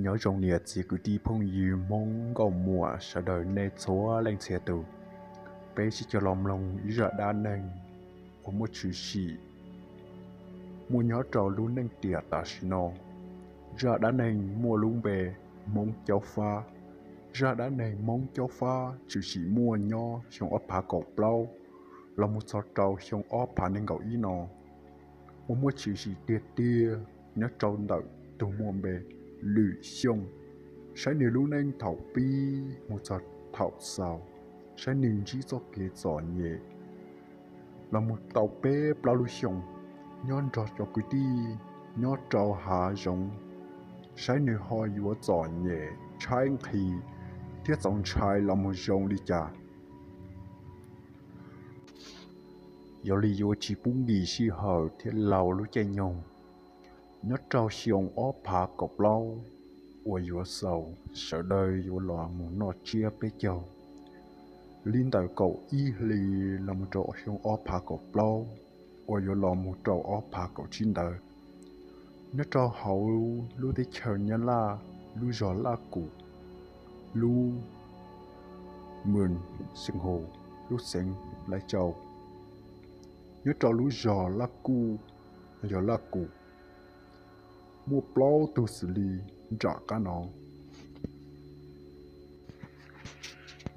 Nyob zoo niam txiv kwv tij phooj ywg Hmoob nkauj muam sawv daws nej txhua leej txhia tus, peb sib cog los mloog zaj dab neeg uas muaj tshwm sim muaj nyob rau lub neej tiam tam sim no. Zaj dab neeg muaj lub npe Hmoob Caub Fab. Zaj dab neeg Hmoob Caub Fab tshwm sim muaj nyob xyoo ob phav kaum plaub los mus txog rau xyoo ob phav nees nkaum ib no, uas muaj tshwm sim tiag tiag nyob rau ntawm tus muaj npe Lwm Xyooj. Saib nws lub neej thaum pib mus txog thaum xaus, saib nws ntsib txoj kev txom nyem los mus tau peb plaub lub xyoos nyob nrog cov kwv tij nyob rau hav zoov, saib nws ho yuav txom nyem tshaib nqhis thiab txaus ntshai los mus zoo li cas. Yog li yuav tsis pub nkim sij hawm thiab laus lub caij nyoog, nyob rau xyoo ob phav kaum plaub uas yuav xaus, sawv daws yuav los mus noj tsiab peb caug, li ntawm kaum ib hlis los mus rau xyoo ob phav kaum plaub uas yuav los mus rau ob phav kaum tsib ntawd, nyob rau hauv lub teb chaws Nyab Laj, lub zos Laj Kum, lub mws xeev hos, lub xeev Laiv Tsau. Nyob rau lub zos Laj Kuj, yog Laj Kum, muaj plaub tug xws li nram qab no.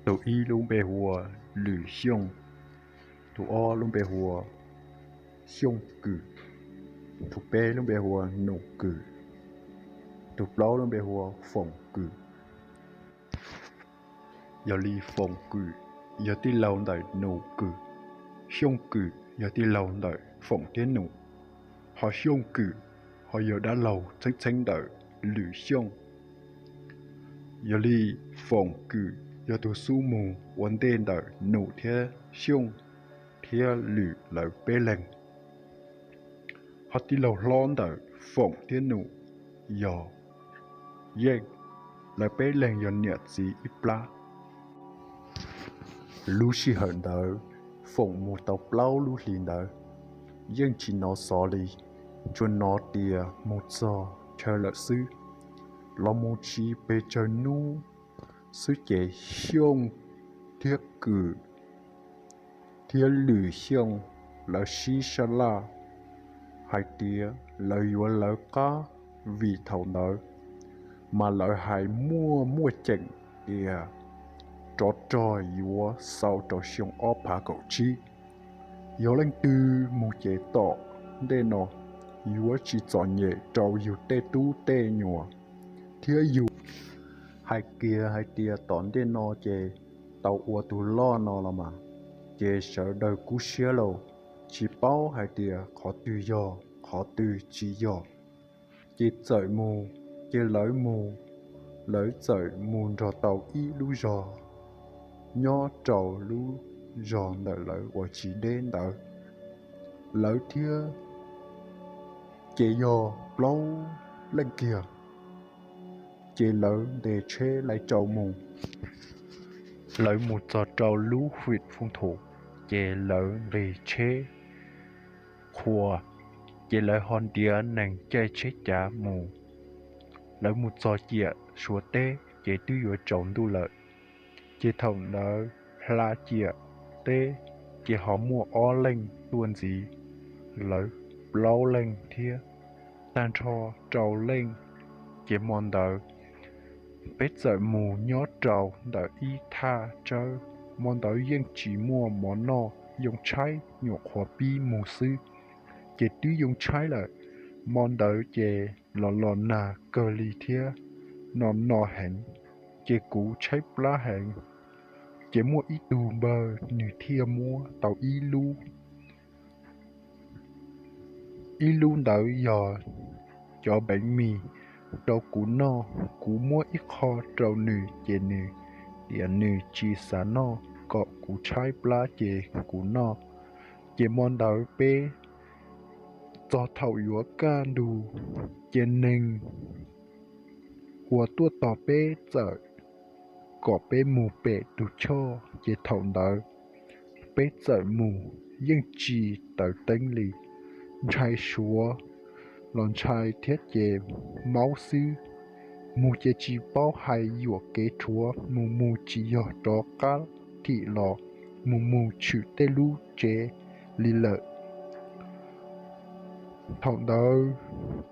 Tus ib lub npe hu ua Lwm Xyooj, tus ob lub npe hu ua Xyooj Kws, tus peb lub npe hu ua Num Kws, tus plaub lub npe hu ua Foom Kws. Yog li Foom Kws yog tij laug ntawm Num Kws, Xyooj Kws yog tij laug ntawm Foom thiab Num, ho Xyooj Kws ho yog dab laug txheeb txheeb ntawm Lwm Xyooj. Yog li Foom Kws yog tus xub mus ua ntej ntawm Num thiab Xyooj thiab Lwm lawv peb leeg. Ho tij laug hlob ntawm Foom thiab Num yog Yeej, lawv peb leeg yog niam txiv ib plab. Lub sij hawm ntawd Foom mus tau plaub lub hlis ntawd, Yeej tsis hnov xov li, tsuas hnov tias mus txog chaw lawm xwb, los mus tsis pes tsawg hnub xwb ces Xyooj thiab Kws thiab Lwm Xyooj lawv sib sab laj hais tias lawv yuav lawv qab, vim thaum ntawd mas lawv hais muaj muaj ceem tias rov rog yuav xaus rau xyoo ob phav kaum tsib. Yog leej twg mus ces tom ntej no yuav tsis txom nyem rau yus tej tub tej nyuam, thiab yus hais kiag hais tias tom ntej no ces tau ua tus loj no los mas, ces sawv daws kub siab lauj, tsis paub hais tias qhov twg yog qhov twg tsis yog. Ces txawm mus, ces lawv mus, lawv txawm mus nrog tau ib lub zos nyob rau lub zos ntawm lawv uas tsis deb ntawd, lawv thiab ces yog plaub leej kiag, ces lawv ntes tsheb Laiv Tsau mus. Lawv mus txog rau lub hwm Fooj Thum, ces lawv nqis tsheb qhua, ces lawv ho ntiav nees caij tsheb cav mus. Lawv mus txog ciam Suav teb ces twb yuav tsaus ntuj lawm. Ces thaum ntawd hla ciam teb, ces ho muaj ob leeg tuaj ntxiv, lawv plaub leeg thiab, tag nrho rau leej. Ces hmo ntawd peb txawm mus nyob rau ntawm ib thaj tsawb, hmo ntawd yeej tsis muaj mov noj, yoo tshaib nyuam qhuav pib mus xwb. Ces twb yoo tshaib lawm, hmo ntawd ces los los nag kawg li thiab, no no heev, ces kuv tshaib plab heev. Ces muaj ib tug npawg nws thiaj muab tau ib lub ib lub ntawd yog cov peev mis rau kuv noj. Kuv muab ib qho rau nws ces nws tias nws tsis xav noj, kom kuv tshaib plab ces kuv noj. Ces hmo ntawd peb txog thaum yuav kaj ntug, ces neeg uas tuaj tos peb txawm kom peb mus pem tus choj, ces thaum ntawd peb txawm mus yeej tsis taws teeb li, ntshai suav los ntshai thiab ces maub xwb. mus ces tsis paub hais yuam kev rhuav, mus mus tsis yog rov qab thim los, mus mus tshwm tej lub tsev li lawm. Thaum ntawd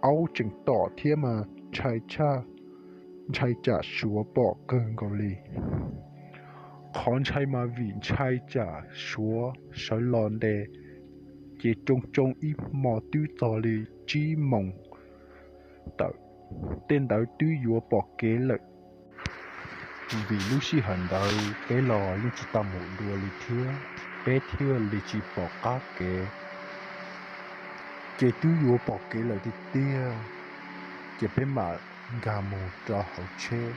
aub tseem tom thiab mas ntshai tsam Suav pom kawg nkaus li. Qhov ntshai mas vim ntshai tsam Suav sawv los ntes, ces tsoo tsoo ib hmo twb txog li tsib moos tawm, tej ntawd twb yuav pom kev lawm. Vim lub sij hawm ntawd peb los yeej tsis tau mus dua li thiab, peb thiaj li tsis pom qab kev. Ces twb yuav pom kev lawm tiag tiag, ces peb mam nkag mus rau hauv tsheb.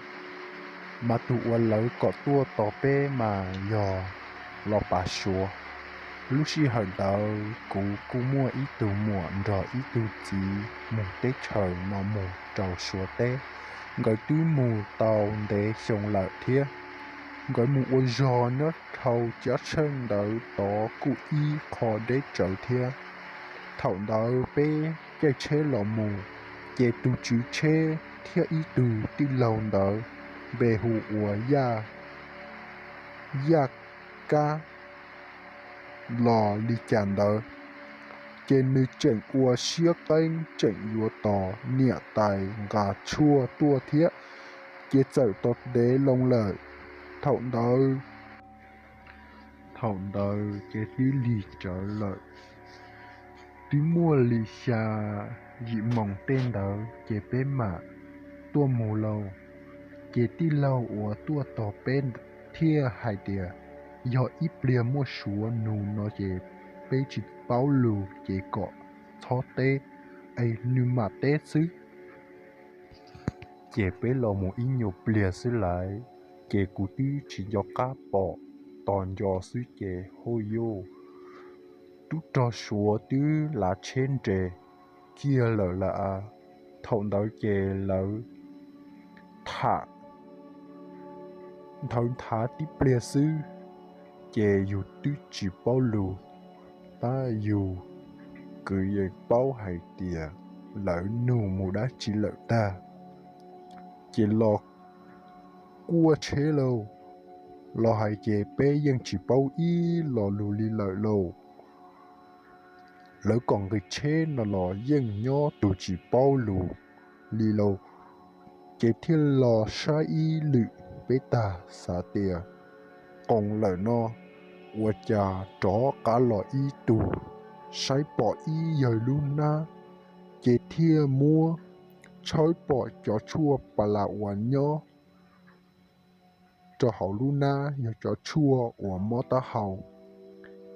Mas tus uas lawv kom tuaj tos peb mas yog los pav Suav. Lub sij hawm ntawd kuv kuj muaj ib tug muam nrog ib tug txiv mus teb chaws no mus rau Suav teb. Nkawd twb mus tau ntev xyoo lawm thiab. Nkawd mus ua zog nyob dhau cab tsheej ntawd tod kuj ib qho deb tsawv thiab. Thaum ntawd peb caij tsheb los mus, ces tus tswv tsheb thiab ib tug tij laug ntawd npe hu ua Yaj, Yaj Kab los li cas ntawd, ces nws tseem ua siab qeeb tseem yuav tos niam tais nqa tshuaj tuaj thiab, ces txawm tos ntev loo lawm. Thaum ntawd, thaum ntawd ces twb lig tsawv lawm, twb muaj li xya yim moos tej ntawd ces peb mam tuaj mus lauj. Ces tij laug uas tuaj tos peb thiaj hais tias, yog ib pliag muaj Suav nug no ces peb tsis paub lus ces kom txhob teb, es nws mam teb xwb. Ces peb los mus ib nyuag pliag xwb lawm, ces kuv twb tsis nco qab pom, tos nco xwb ces hauj yuj, tub rog Suav twb lav tsheb nres kiag lawm lawm. Thaum ntawd ces lawv tham nthawv nthav tib pliag xwb, ces yus twb tsis paub lus, tab yus kwv yees paub hais tias lawv nug mus dab tsi lawm tag, ces los kuaj tsheb lauj. Los hais ces peb yeej tsis paub ib lo lus li lawm lauj. Lawv kom nqis tsheb no los yeej nyob tus tsis paub lus li lauj. Ces thiaj los saib ib lwm peb tag xav tias, qoos lawm no, ua cas rov qab los ib tug, saib pom ib yawg lub hnab, ces thiaj muab tshawb pom cov tshuaj pas las uas nyob rau hauv lub hnab yog cov tshuaj uas mob taub hau.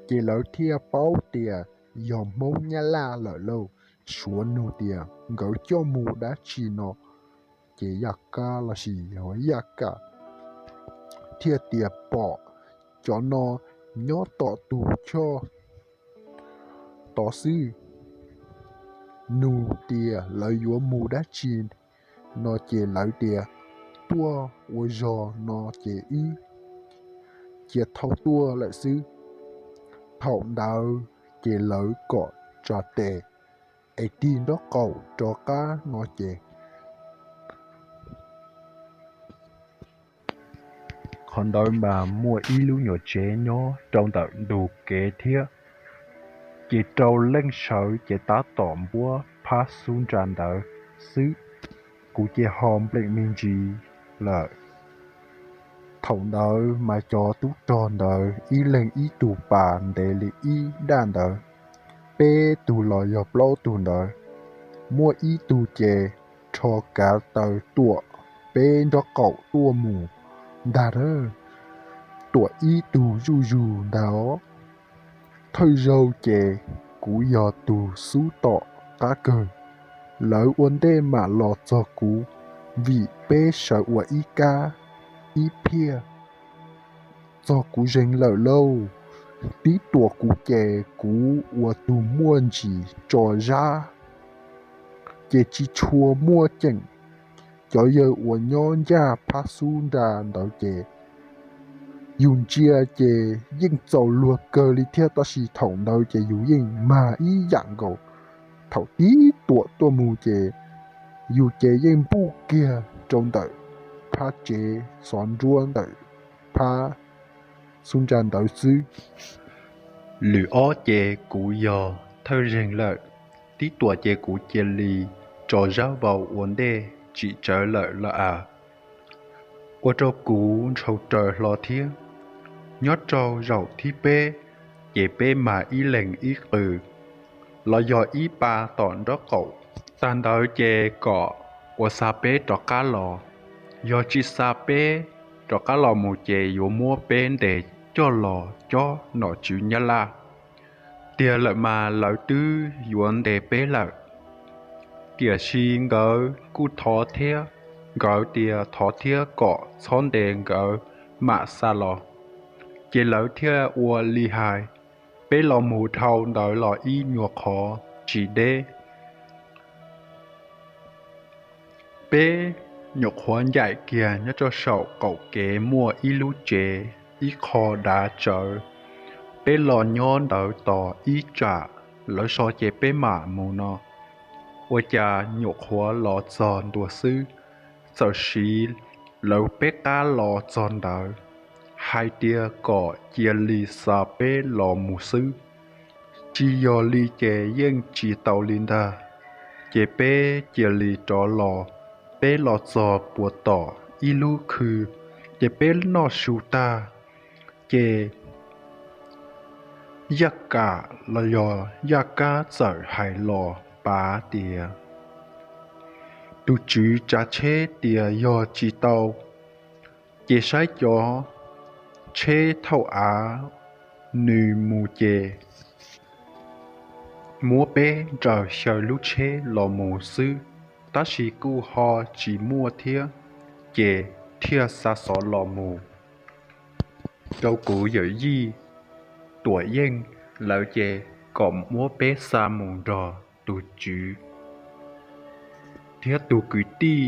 Ces lawv thiaj paub tias yog Hmoob Nyab Laj lawm lauj. Suav nug tias nkawd coj mus dab tsi no, ces Yaj Kab lossis yog Yaj Kam thiaj tias pom cov no nyob tom tus choj tod xwb. Nug tias lawv yuav mus dab tsi no ces lawv tias tuaj ua zog no ces wb cia thauj tuaj lawm xwb. Thaum ntawd ces lawv kom tsa tes es tig nraub qaum rov qab no ces qhov ntawd mas muaj ib lub nyuam tsev nyob rau ntawm ntug kev thiab. Ces rau leej sawv ces tab tom npuab phab xub nra ntawd xwb, kuv ces ho npleem me ntsis lawm. Thaum ntawd mas cov tub rog ntawd ib leeg ib tug pas ntev li ib daj ntawd, peb tug los yog plaub tug ntawd. Muaj ib tug ces rho kav taw tuam peb nraub qaum tuaj mus ntag, tuam ib tug zuj zus ntag os. Thawj zaug ces kuv yog tus xub tom qab kawg, lawv ua ntej mam los txog kuv, vim peb sawv ua ib kab ib phiaj txog kuv zeeg lawm lauj. Tib tuam kuv ces kuv ua tus muaj ntsis tso zab, ces tsis tshua muaj ceem. Cov yawg uas nyob ncaj phab xub nra ntawd ces yus ntsia ces yeej txaus luag kawg li thiab, tab sis thaum ntawd ces yus yeej mag ib yam nkaus. Thaum tib tuam tuaj mus ces yus ces yeej npuj kiag rau ntawm phab tsev xov nruab ntawm phab xub ntsa ntawd xwb. Lwm ob ces kuv yog thawj zeeg lawm, tib tuam ces kuv cia li tso zab vau ua ntej tsim tsawv lawm los as. Ua rau kuv ntshau raws hlo thiab. Nyob rau zaum thib peb, ces peb mas ib leeg ib qws, los yog ib pa tom nraub qaum. Tag ntawd ces kom ua xa peb rov qab los. Yog tsis xa peb rov qab los mus ces yuav muab peb ntes coj los cob nom tswv Nyab Laj. Tiag lawm mas lawv twb yuav ntes peb lawm. Tiam sis nkawd kuj thov thiab, nkawd tias thov thiab kom txhob ntes nkawd mam xa los, ces lawv thiaj ua li hais. Peb los mus dhau ntawd los ib nyuag qhov tsis deb, peb nyuam qhuav ncaim kiag nyob rau saum qaum kev muaj ib lub tsev, ib qho dav tsawv. Peb los nyob ntawd tos ib tsam lawv so ces peb mam mus no. Ua cas nyuam qhuav los txog ntua xwb, txawm siv lawv peb qab los txog ntawd, hais tias kom cia li xa peb los mus xwb. Tsis yog li ces yeej tsis tau li ntag. Ces peb cia li rov los, peb los txog puas tom ib lub khw, ces peb noj su tag, ces Yaj Kam los yog Yaj Kab txawm hais los pav tias, tus tswv tsav tsheb tias yog tsis tau, ces saib cov tsheb thauj av nws mus ces muab peb nraws xyaw lub tsheb los mus xwb, tab sis kuj ho tsis muaj thiab, ces thiaj xa xov los mus rau kuv yawm yij Tuam Yeej lawv ces kom muab peb xa mus nrog tus tswv thiab tus kwv tij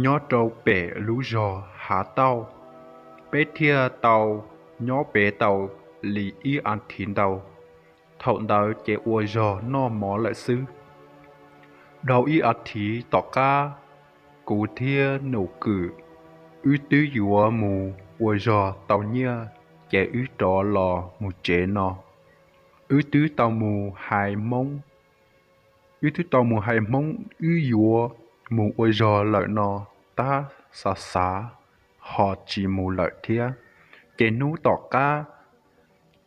nyob rau pem lub zos Hav Tauj. Peb thiaj tau nyob pem tau li ib as thiv ntau. Thaum ntawd ces ua zog noj mov lawm xwb. Dhau ib as thiv tom qab, kuv thiab Num Kwm wb twb yuav mus ua zog tau nyiaj, ces wb rov los mus tsev no. Wb twb tau mus hais Hmoob, wb twb tau mus hais Hmoob wb yuav mus ua zog lawm no, tab xav xav ho tsis mus lawm thiab. Ces hnub tom qab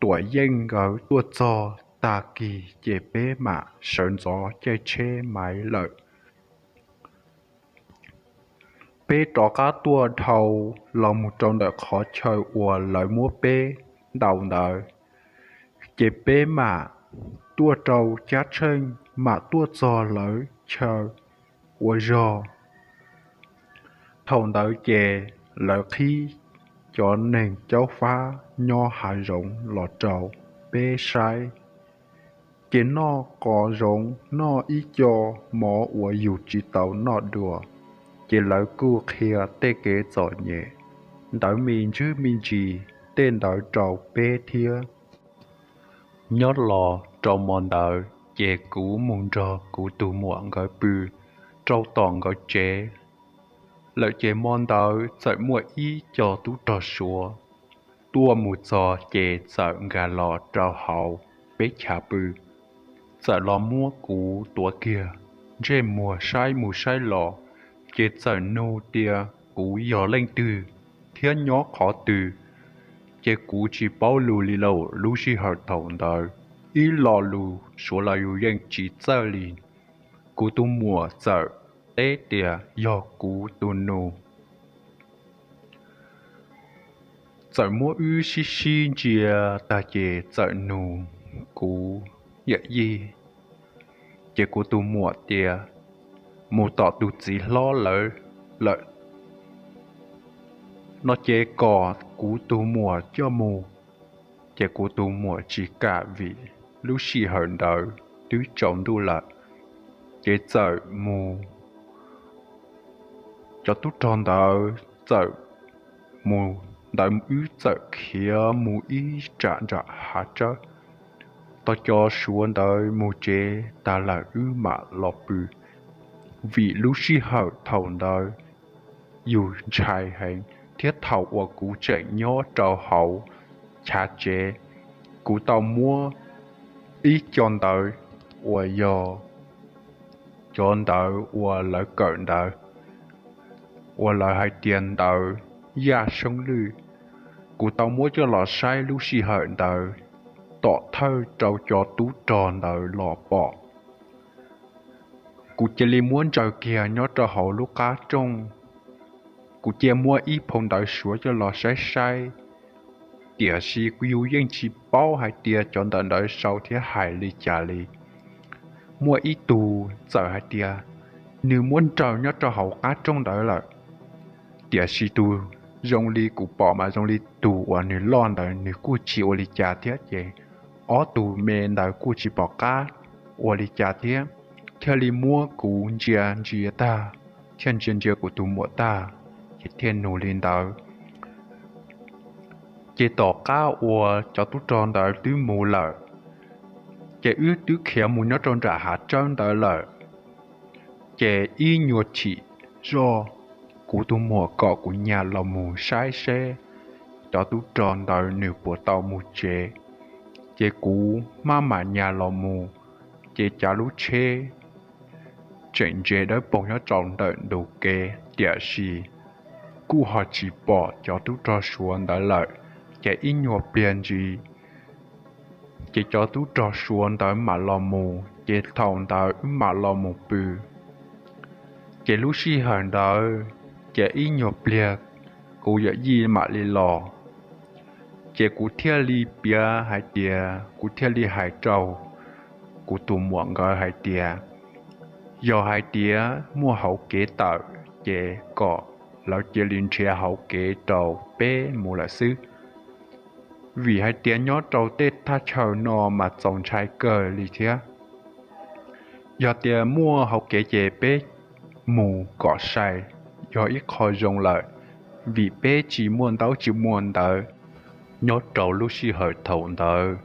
Tuam Yeej nkawd tuaj txog tag kis ces peb mam sawv ntxov caij tsheb maiv lawm. Peb rov qab tuaj dhau los mus rau ntawm qhov chaw uas lawv muab peb ntaus ntawd, ces peb mam tuaj rau Cab Tsheej, mam tuaj txog lawv chaw ua zog. Thaum ntawd ces lawv qhib cov neeg caub fab nyob hav zoov los rau peb saib. Ces noj qos zoov, noj ib co mov uas yus tsis tau noj dua, ces lawv kuj qhia tej kev txom nyem ntawd me ntsis me ntsis tej ntawd rau peb thiab. Nyob los rau hmo ntawd ces kuv mus nrog kuv tus muam nkawd pw rau tom nkawd tsev lawm, ces hmo ntawd txawm muaj ib co tub rog Suav tuaj mus txog ces txawm nkag los rau hauv peb chav pw. Txawm los muab kuv tuav kiag ntsej muag saib mus saib los, ces txawm nug tias kuv yog leej twg thiab nyob qhov twg. Ces kuv tsis paub lus li lauj, lub sij hawm thaum ntawd ib lo lus Suav los yus yeej tsis txawj li. Kuv tus muam txawm teb tias yog kuv tus nus. Txawm muab wb sib sib ntsia tag ces txawm nug kuv yawm yij, ces kuv tus muam tias mus tom tus txiv hlob lawv lawm no, ces kom kuv tus muam coj mus. Ces kuv tus muam tsis kam vim lub sij hawm ntawd twb tsaus ntuj lawm, ces txawm mus. Cov tub rog ntawd txawm mus ntawd, wb txawm khiav mus ib tsam nram hav tsawb. Tau cov Suav ntawd mus tsev tag lawm wb mam los pw, vim lub sij hawm thaum ntawd yus ntshai heev, thiab thaum uas kuv tseem nyob rau hauv chav tsev, kuv tau muab ib co ntawv uas yog cov ntawv uas lawv kawm ntawv uas lawv hais tias ntawv yaj soob lwj, kuv tau muab coj los saib lub sij hawm ntawd tom thawj rau cov tub rog ntawd los pom. Kuv cia li muab ntsaws kiag nyob rau hauv lub qab rooj. Kuv cia muab ib phau ntawv Suav coj los saib saib, tiam sis yus yeej tsis paub hais tias cov ntawv ntawd sau thiab hais li cas li. Muaj ib tug txawm hais tias nws muab nraws nyob rau hauv qab rooj ntawd lawm, tiam sis tus zoo li kuv pom mas zoo li tus uas nws loj ntawd nws kuj tsis ua li cas thiab ces ob tug me ntawd kuj tsis pom qab ua li cas thiab, thiaj li muab kuv ntsia ntsia tag, thiaj ntsia ntsia kuv tus muam tag, ces thiaj nug li ntawd. Ces tom qab uas cov tub rog ntawd twb mus lawm, ces wb twb khiav mus nyob rau nram hav tsawb ntawd lawm. Ces ib nyuag chim zoj, kuv tus muam kom kuv nyas los mus saib seb cov tub rog ntawd nws puas tau mus tsev. Ces kuv maj mam nyas los mus, ces cav lub tsheb tseem ntse dawb paug nyob rau ntawm ntug kev, tiam sis kuj ho tsis pom cov tub rog Suav ntawd lawm. Ces ib nyuag pliag ntsis, ces cov tub rog Suav ntawd mam los mus, ces thaum ntawd wb mam los mus pw. Ces lub sij hawm ntawd, ces ib nyuag pliag kuv yawm yij mam li los. Ces kuv thiaj li piav hais tias, kuv thiaj li hais rau kuv tus muam nkawd hais tias, yog hais tias muaj hauv kev tawm ces kom lawv cia li nrhiav hauv kev rau peb mus lawm xwb, vim hais tias nyob rau tej thaj chaw no mas txaus ntshai kawg li thiab. Yog tias muaj hauv kev ces peb mus kom sai yog ib qho zoo lawm, vim peb tsis muaj ntaub tsis muaj ntawv. Nyob rau lub sij hawm thaum ntawd,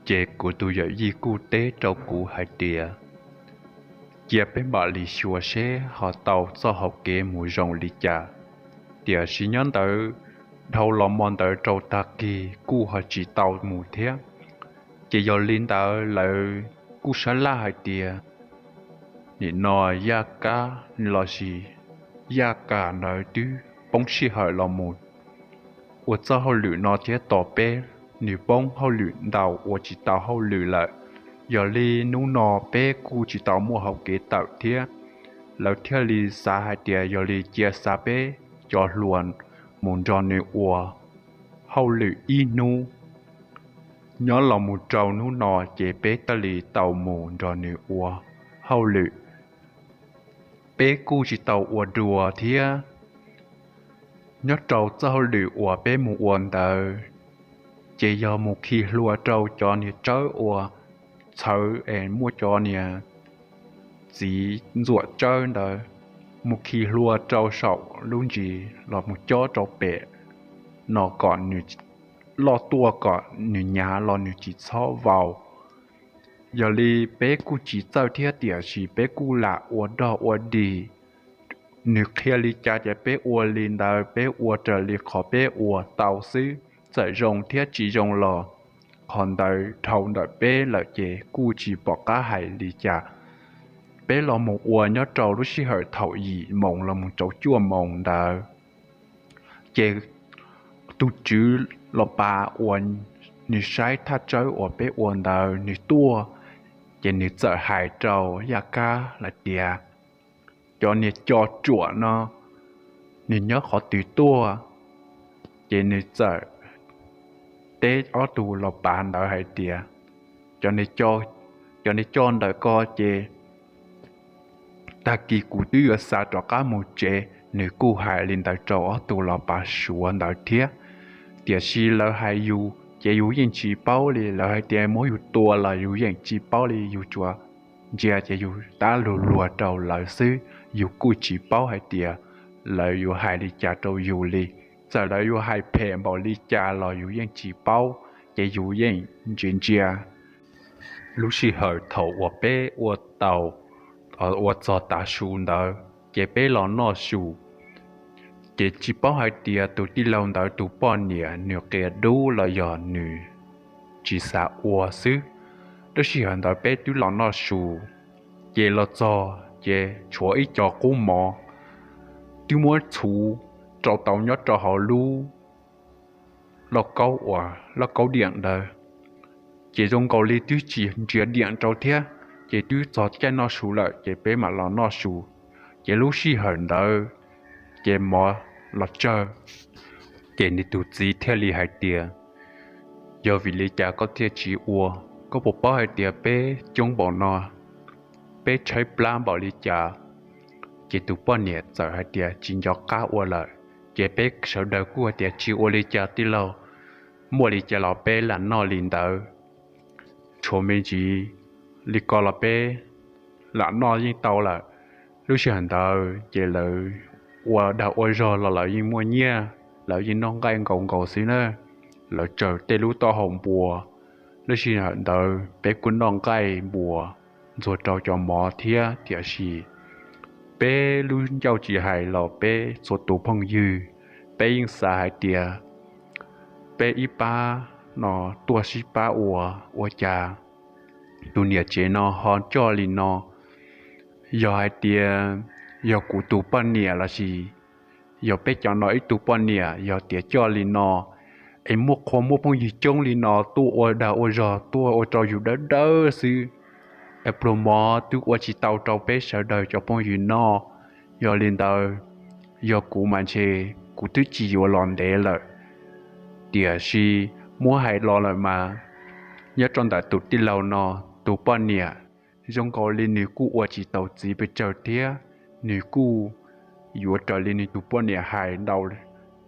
ces kuv tus yawm yij kuj teb rau kuv hais tias, cia peb mam li xyuas seb ho tau txoj hauv kev mus zoo li cas. Tiam sis nyob ntawd dhau los hmo ntawd rau tag kis kuj ho tsis tau mus thiab. Ces yog li ntawd lawv kuj sab laj hais tias, nim no Yaj Kab lossis Yaj Kam ntawd twb poob sij hawm los mus ua txoj hauj lwm no thiab tos peb, nws poob hauj lwm ntau ua tsis tau hauj lwm lawm. Yog li hnub no peb kuj tsis tau muaj hauv kev tawm thiab. Lawv thiaj li xav hais tias yog li cia xa peb cov hluas mus nrog nws ua hauj lwm ib hnub, nyob los mus rau hnub no ces peb thiaj li tau mus nrog nws ua hauj lwm. Peb kuj tsis tau ua dua thiab. Nyob rau txoj hauj lwm uas peb mus ua ntawd, ces yog mus khi hlua rau cov niag tsawb uas txhawv es muaj cov niag txiv ntxuam tsawb ntawd, mus khi hlua rau saum lub ntsis los mus cob rau pem no kom nws loj tuaj kom nws hnyav los nws tsis txhob vau. Yog li peb kuj tsis txawj thiab tiam sis peb kuj lam ua dog ua dig. Nws qhia li cas ces peb ua li ntawd, peb ua raws li qhov peb ua tau xwb, txawm zoo thiab tsis zoo los qhov ntawd dhau ntawm peb lawm ces kuj tsis pom qab hais li cas. Peb los mus ua nyob rau lub sij hawm thaum yim moos los mus rau cuaj moos ntawd, ces tus tswv los pas uas nws saib thaj tsawb uas peb ua ntawd nws tuaj, ces nws txawm hais rau Yaj Kab lawm tias, cov niag co tsuam no nws nyob qhov twg tuaj? Ces nws txawm teb ob tug los pas ntawd hais tias, cov niag co ntawm ko ces tag kis kuv twb yuav xa rov qab mus tsev. Nws kuj hais li ntawd rau ob tug los pas Suav ntawd thiab. Tiam sis lawv hais yus ces yus yeej tsis paub li, lawv hais tias muab yus tua los yus yeej tsis paub li, yus tsuas ntsia ces yus tab luag luag rau lawv xwb, yus kuj tsis paub hais tias lawv yuav hais li cas rau yus li. Txawm lawv yuav hais phem npaum li cas los yus yeej tsis paub, ces yus yeej ntsia ntsia. Lub sij hawm thaum uas peb ua tau, ua txog tav su ntawd ces peb los noj su, Ces tsis paub hais tias tus tij laug ntawd tus poj niam nws qia dub los yog nws tsis xav ua xwb. Lub sij hawm ntawd peb twb los noj su, ces los txog ces tshuav ib co qub mov twb muab txhuv rau tau nyob rau hauv lub lauj kaub uas lauj kaub diam ntawd. Ces zoo nkaus li twb tsis nrhiav diam rau thiab, ces twb txog caij noj su lawm ces peb mam los noj su. Ces lub sij hawm ntawd ces mov los tsawg, ces nws tus txiv thiaj li hais tias, yog vim li cas koj thiaj tsis ua? Koj puas paub hais tias peb coob npaum no, peb tshaib plab npaum li cas? Ces tus poj niam txawm hais tias tsis nco qab ua lawm. Ces peb sawv daws kuj hais tias tsis ua li cas tij laug, muaj li cas los peb lam noj li ntawd, tshuav me ntsis li ko los peb lam noj yeej tau lawm. Lub sij hawm ntawd ces lawv ua dag ua zog los lawv yeej muaj nyiaj, lawv yeej noj nqaij nkaus nkaus xwb na. Lawv tsaws tej lub taub hau npua, lub sij hawm ntawd peb kuj noj nqaij npua ntxuag rau cov mov thiab. Tiam sis peb lub ncauj tsis hais los peb txhua tus phooj ywg, peb yeej xav hais tias peb ib pab no tuaj sib pab ua, ua cas tus niam tsev no ho coj li no? Yog hais tias yog kuv tus poj niam lossis yog peb cov no ib tug poj niam yog tias coj li no, es muaj qhua muaj phooj ywg coob li no tuaj ua dag ua zog tuaj ua rau yus dawb dawb xwb, es pluas mov twb ua tsis tau rau peb sawv daws cov phooj ywg noj. Yog li ntawd, yog kuv mas ntshe kuv twb tsis yuav los ntev lawm. Tiam sis muab hais los lawm mas, nyob rau ntawm tus tij laug no, tus poj niam zoo nkaus li nws kuj ua tsis tau txiv pes tsawg thiab, nws kuj yuav raws li nws tus poj niam hais ntau,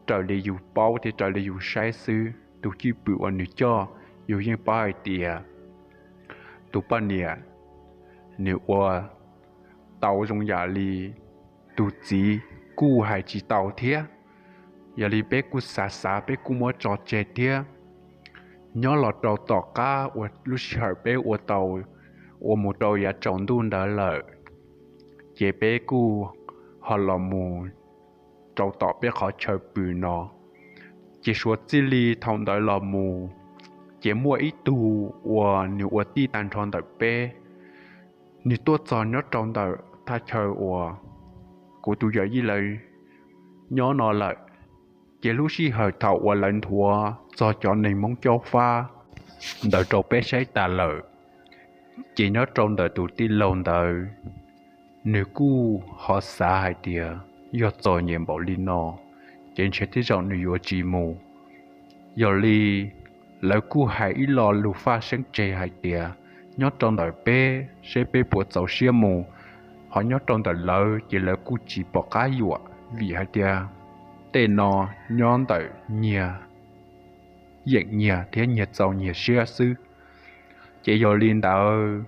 raws li yus paub thiab raws li yus saib xwb. Tus cwj pwm uas nws coj, yus yeej paub hais tias tus poj niam nws ua tau zoo yam li tus txiv kuj hais tsis tau thiab. Yog li peb kuj xav xav peb kuj muab tso tseg thiab. Nyob los rau tom qab uas lub sij hawm peb ua tau, ua mus rau yav tsaus ntuj ntawd lawm, ces peb kuj ho los mus rau tom peb qhov chaw pw no. Ces suav txij li thaum ntawd los mus, ces muaj ib tug uas nws ua tij tag nrho ntawm peb, nws tuaj txog nyob rau ntawm thaj chaw uas kuv tus yawm yij lawv nyob no lawm. Ces lub sij hawm thaum uas lawv nthuav txog cov neeg Hmoob Cob Fab ntawd rau peb saib tas lawm, ces nyob rau ntawm tus tij laug ntawd, nws kuj ho xav hais tias yog txom nyem npaum li no, ces ntshe tej zaum nws yuav tsis mus. Yog li, lawv kuj hais ib lo lus faj seeb tseg hais tias, nyob rau ntawm peb seb peb puas txaus siab mus, ho nyob rau ntawm lawv ces lawv kuj tsis pom qab yuam, vim hais tias tej no nyob ntawm nyias yeem nyias thiab nyias txaus nyias siab xwb. Ces yog li ntawd,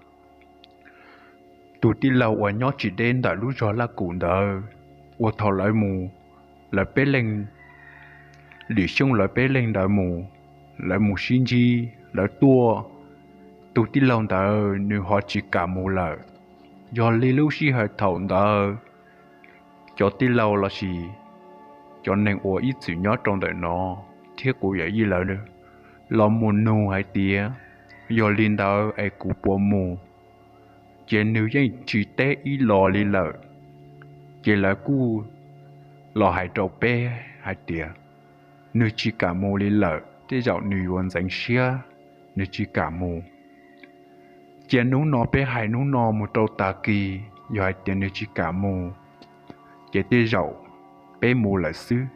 tus tij laug uas nyob tsis deb ntawm lub zog Laj Kum ntawd, uas thaum lawv mus, lawv peb leeg, lwm xyoo lawv peb leeg ntawd mus, lawv mus sib ntsib, lawv tuaj, tus tij laug ntawd nws ho tsis kam mus lawm. Yog li lub sij hawm thaum ntawd, cov tij laug lossis cov neeg uas ib txwm nyob rau ntawm no thiab kuv yawm yij lawv los mus nug hais tias, yog li ntawd es kuv puas mus? Ces nws yeej tsis teb ib los li lawm. Ces lawv kuj los hais rau peb hais tias, nws tsis kam mus li lawm, tej zaum nws yuav ntxeev siab, nws tsis kam mus. Cia hnub no peb hais hnub no mus rau tag kis, yog hais tias nws tsis kam mus, ces tej zaum peb mus lawm xwb.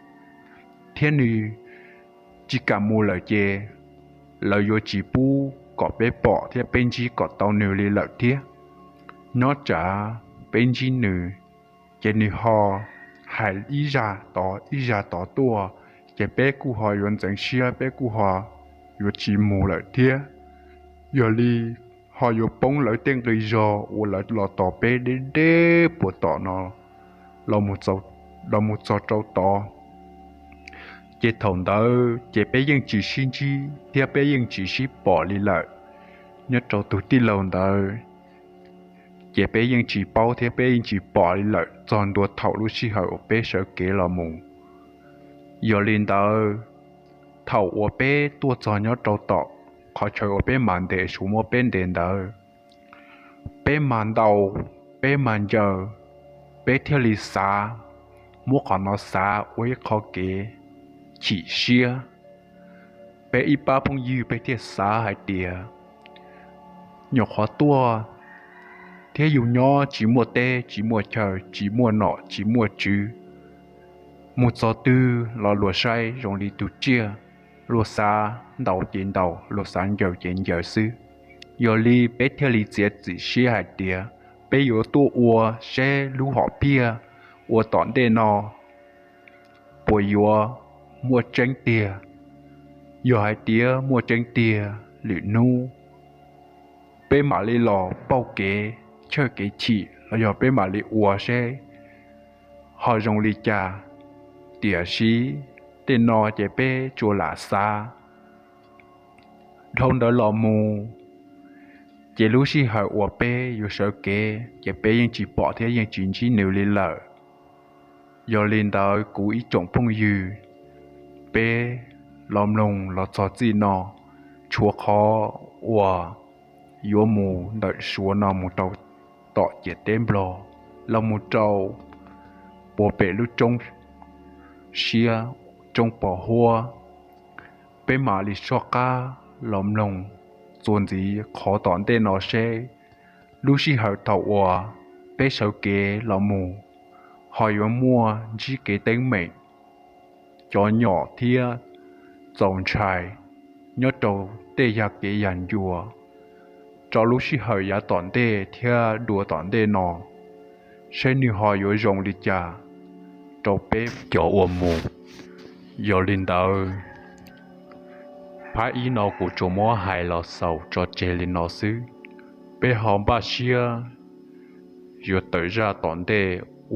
Thiab nws tsis kam mus lawm ces lawv yuav tsis pub kom peb pom thiab peb ntsib kom tau nws li lawm thiab. Nyob tsam peb ntsib nws, ces nws ho hais ib zaj tod ib zaj tod tuaj, ces peb kuj ho yuav ntxeev siab, peb kuj ho yuav tsis mus lawm thiab. Yog li ho yuav poob lawv tej nqi zog uas lawv los tos peb deb deb puas tom no los mus txog rau tod. Ces thaum ntawd ces peb yeej tsis sib ntsib thiab peb yeej tsis sib pom li lawm. Nyob rau tus tij laug ntawd, ces peb yeej tsis paub thiab peb yeej tsis pom li lawm txog ntua thaum lub sij hawm uas peb sawv kev los mus. Yog li ntawd, thaum uas peb tuaj txog nyob rau tom qhov chaw uas peb mam ntes, suav muab peb ntes ntawd, peb mam ntaus, peb mam ncaws, peb thiaj li xav, muab qhov no xav ua ib qho kev chim siab. Peb ib pab phooj ywg peb thiaj xav hais tias, nyuam qhuav tuaj thiab yus nyob tsis muaj teb tsis muaj chaw, tsis muaj nom tsis muaj tswv, mus txog twg los luag saib zoo li tus tsiaj, luag xav ntaus ces ntaus, luag xav ncaws ces ncaws xwb. Yog li peb thiaj li txiav txim siab hais tias peb yuav tuaj ua seb lub hom phiaj ua tom ntej no puas yuav muaj tseeb tiag. Yog hais tias muaj tseeb tiag, lwm hnub peb mam li los pauj kev chawj kev chim los yog peb mam li ua seb ho zoo li cas. Tiam sis tej no ces peb tsuas lam xav. Dhau ntawd los mus, ces lub sij hawm uas peb yuav sawv kev ces peb yeej tsis pom thiab yeej tsis ntsib nws li lawm. Yog li ntawd kuv ib tsoom phooj ywg, peb los mloog los txog txij no, tshuav qhov uas yuav mus ntawm suav no mus rau tom ciam teb nplog, los mus rau puag pem lub roob siab, roob pos huab. Peb mam li soj qab los mloog txuas ntxiv qhov tom ntej no seb lub sij hawm thaum uas peb sawv kev los mus ho yuav muaj ntsib kev teeb meem, cov nyom thiab txaus ntshai nyob rau tej yam kev yam ncua rau lub sij hawm yav tom ntej thiab dua tom ntej no, seb nws ho yuav zoo li cas rau peb cov uas mus. Yog li ntawd, phab ib no kuv tsuas muab hais los xaus tso tseg li no xwb. Peb ho npaj siab yuav tawm zaj tom ntej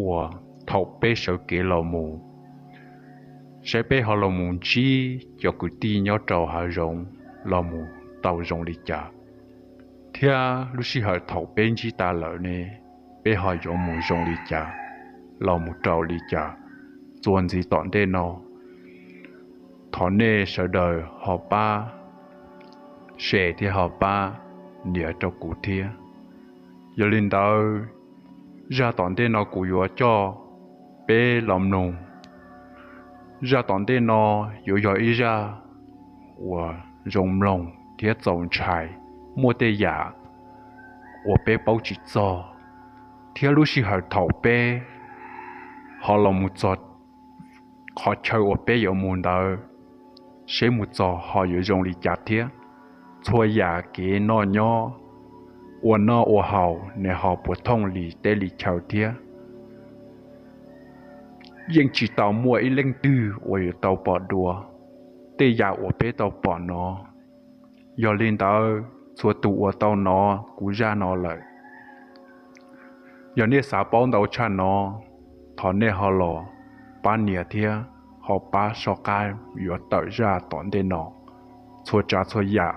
uas thaum peb sawv kev los mus, saib peb ho los mus ntsib cov kwv tij nyob rau hav zoov los mus tau zoo li cas, thiab lub sij hawm thaum peb ntsib tas lawm ne, peb ho yuav mus zoo li cas, los mus rau li cas txuas ntxiv tom ntej no. Thov nej sawv daws ho pab share thiab ho pab nias rau kuv thiab. Yog li ntawd, zaj tom ntej no kuv yuav coj peb los mloog. Zaj tom ntej no yuav yog ib zaj uas zoo mloog thiab txaus ntshai, muaj tej yam uas peb paub tsis txog, thiab lub sij hawm thaum peb ho los mus txog qhov chaw uas peb yuav mus ntawd, seb mus txog ho yuav zoo li cas thiab. Txhua yam kev noj nyob, ua noj ua haus ne ho puas thooj li teb li chaw thiab. Yeej tsis tau muaj ib leej twg uas yuav tau pom dua tej yam uas peb tau pom no. Yog li ntawd, txhua tus uas tau hnov kuv zaj no lawm, yog nej xav paub ntau tshaj no, thov nej ho los pab nias thiab ho pab soj qab yuav tawm zaj tom ntej no. Txhua tsav txhua yam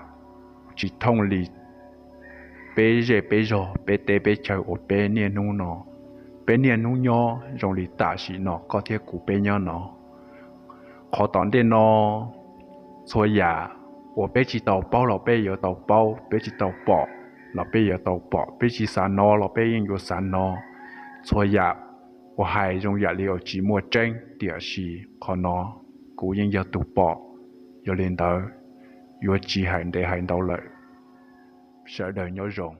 tsis thooj li peb zej peb zog, peb teb peb chaw uas peb niaj hnub no, peb niaj hnub nyob zoo li tam sim no koj thiab kuv peb nyob no. Qhov tom ntej no, txhua yam uas peb tsis tau paub los peb yuav tau paub, peb tsis tau pom los peb yuav tau pom, peb tsis xav hnov los peb yeej yuav xav hnov. Txhua yam uas hais zoo yam li uas tsis muaj tseeb, tiam sis qhov no kuv yeej yog tus pom. Yog li ntawd, yuav tsis hais ntev hais ntau lawm. Sawv daws nyob zoo.